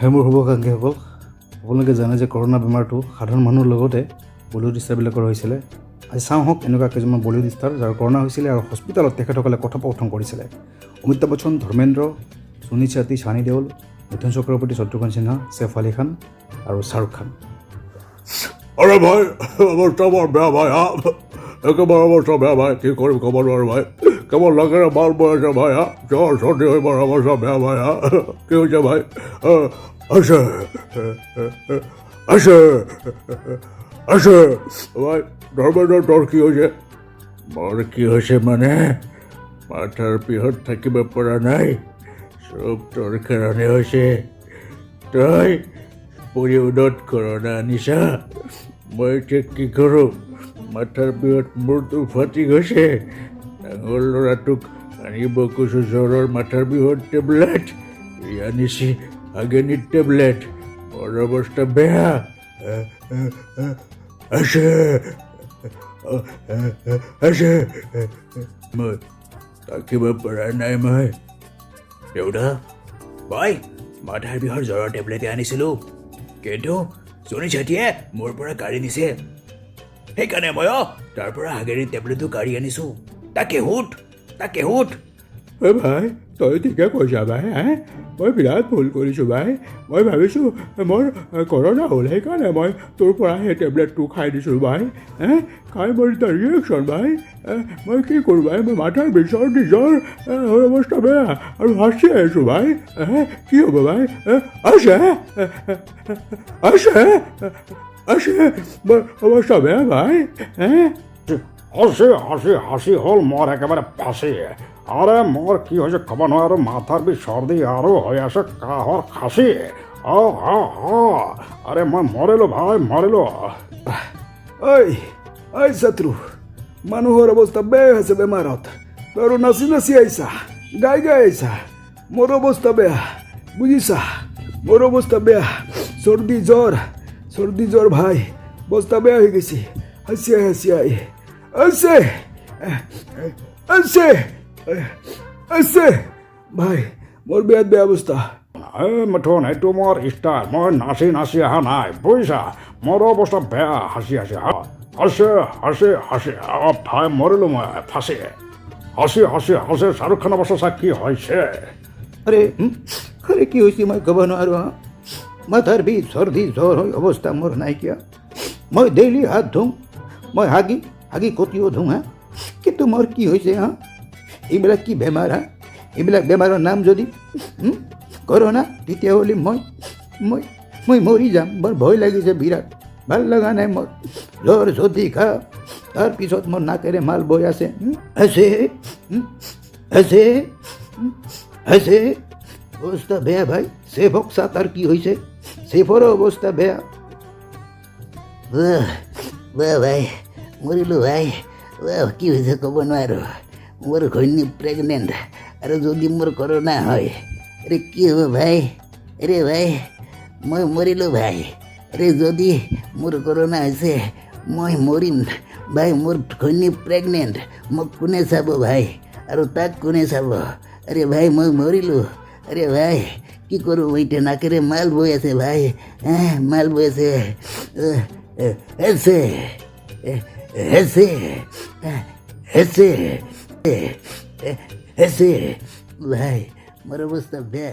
হে মোৰ শুভাকাংক্ষীসকল, আপোনালোকে জানে যে কৰোণা বেমাৰটো সাধাৰণ মানুহৰ লগতে বলিউড ষ্টাৰবিলাকৰ হৈছিলে। আজি চাওঁ হওক এনেকুৱা কেইজনমান বলিউড ষ্টাৰ যাৰ কৰোণা হৈছিলে আৰু হস্পিটেলত তেখেতসকলে কথোপকথন কৰিছিলে। অমিতাভ বচ্চন, ধৰ্মেন্দ্ৰ, সুনীল চেট্টি, ছানী দেওল, মিথুন চক্ৰৱৰ্তী, শত্ৰুঘ্ন সিনহা, ছেফ আলী খান আৰু শ্বাহৰুখ খান। আৰে ভাই, অৱস্থা বৰ বেয়া ভাই। হা, একেবাৰে অৱস্থা বেয়া ভাই। কি কৰিম ক'ব নোৱাৰো ভাই। কেৱল নাকেৰে মাল বৈ আছে ভাই। হা, জ্বৰ চৰ্দি হৈ বৰ অৱস্থা বেয়া ভাই। হা, কি হৈছে ভাই? আছে আছে আছে ভাই। ধৰ্মেন্দ্ৰ, তোৰ কি হৈছে? মোৰ কি হৈছে মানে মাথাৰ বিষত থাকিব পৰা নাই। চব তোৰ কাৰণে হৈছে। তই বলিউডত কৰোণা আনিছা। মই এতিয়া কি কৰোঁ? মাথাৰ বিষত মূৰটো ফাটি গৈছে। ডাঙৰ ল'ৰাটোক আনিব কৈছোঁ জ্বৰৰ মাথাৰ বিষৰ টেবলেট, সি আনিছে হাগেনিৰ টেবলেট। মোৰ অৱস্থা বেয়া আছে আছে। মই থাকিব পৰা নাই মই। দেউতা, মই মাথাৰ বিষৰ জ্বৰৰ টেবলেটে আনিছিলোঁ, কিন্তু সুনীল চেট্টিয়ে মোৰ পৰা কাঢ়ি নিছে। সেইকাৰণে মই তাৰ পৰা হাগেৰিৰ টেবলেটো কাঢ়ি আনিছোঁ। তাকে সোধ, তাকে সোধ। ঐ ভাই, তই ঠিকে কৈছা ভাই। হে, মই বিৰাট ভুল কৰিছোঁ ভাই। মই ভাবিছোঁ মোৰ কৰোণা হ'ল, সেইকাৰণে মই তোৰ পৰা সেই টেবলেটটো খাই দিছোঁ ভাই। হে, খাই মোৰ এতিয়া ৰিয়েকশ্যন ভাই। মই কি কৰোঁ ভাই? মোৰ মাথাৰ বিষ, চৰ্দি, জ্বৰ, মোৰ অৱস্থা বেয়া আৰু হাঁচি আছোঁ ভাই। হে, কি হ'ব ভাই? আছে আছে আছে, মোৰ অৱস্থা বেয়া ভাই। হে, হাঁচি হাঁচি হাঁচি হ'ল মোৰ একেবাৰে ফাঁচি। আৰে, মোৰ কি হৈছে ক'ব নোৱাৰোঁ। মাথাৰ বিষ, চৰ্দি আৰু হৈ আছে কাহৰ খাচী। অ অ অ আৰে, মই মৰিলোঁ ভাই, মৰিলোঁ। ঐ ঐ শত্ৰু, মানুহৰ অৱস্থা বেয়া হৈছে বেমাৰত, তই নাচি নাচি আহিছা, গাই গাই আহিছা। মোৰ অৱস্থা বেয়া, বুজিছা? মোৰ অৱস্থা বেয়া, চৰ্দি জ্বৰ, চৰ্দি জ্বৰ ভাই, অৱস্থা বেয়া হৈ গৈছে। হাঁচিয়াই হাঁচিয়াই আছে আছে আছে ভাই, মোৰ বিৰাট বেয়া অৱস্থা। এই মিথুন, এইটো মোৰ ষ্টাইল। মই নাচি নাচি অহা নাই, বুজিছা? মোৰ অৱস্থা বেয়া, হাঁচি হাঁচি হাঁচি হাঁচি হাঁচি। অ ভাই, মৰিলোঁ মই ফাঁচি। হাঁচি হাঁচি হাঁচি। শ্বাহৰুখ খানৰ অৱস্থা চা কি হৈছে। আৰে আৰে, কি হৈছে মই ক'ব নোৱাৰোঁ। হা, মাথাৰ বিষ, চৰ্দি, জ্বৰ হৈ অৱস্থা মোৰ নাইকিয়া। মই ডেইলি হাত ধুওঁ, মই হাগি হাগি কটিও ধুওঁ। হা, কিন্তু মোৰ কি হৈছে? হা, এইবিলাক কি বেমাৰ? হা, এইবিলাক বেমাৰৰ নাম যদি কৰোণা, তেতিয়াহ'লে মই মৰি যাম। বৰ ভয় লাগিছে বিৰাট, ভাল লগা নাই মোৰ। জ্বৰ, চৰ্দি, কাহ, তাৰপিছত মোৰ নাকেৰে মাল বৈ আছে। আছে আছে আছে, অৱস্থা বেয়া ভাই। চেফক চা, তাৰ কি হৈছে। চেফৰো অৱস্থা বেয়া। বাহ ভাই, মৰিলোঁ ভাই। বাহ, কি হৈছে ক'ব নোৱাৰোঁ। মোৰ ঘৈণী প্ৰেগনেণ্ট আৰু যদি মোৰ কৰোণা হয়, আৰে কি হ'ব ভাই? আৰে ভাই, মই মৰিলোঁ ভাই। আৰে, যদি মোৰ কৰোণা হৈছে, মই মৰিম ভাই। মোৰ ঘৈণী প্ৰেগনেণ্ট, মোক কোনে চাব ভাই? আৰু তাক কোনে চাব? আৰে ভাই, মই মৰিলোঁ। আৰে ভাই, কি কৰোঁ মই এতিয়া? নাকেৰে মাল বৈ আছে ভাই। হে, মাল বৈ আছে। আছে আছে আছে আছে ভাই, মোৰ অৱস্থা বেয়া।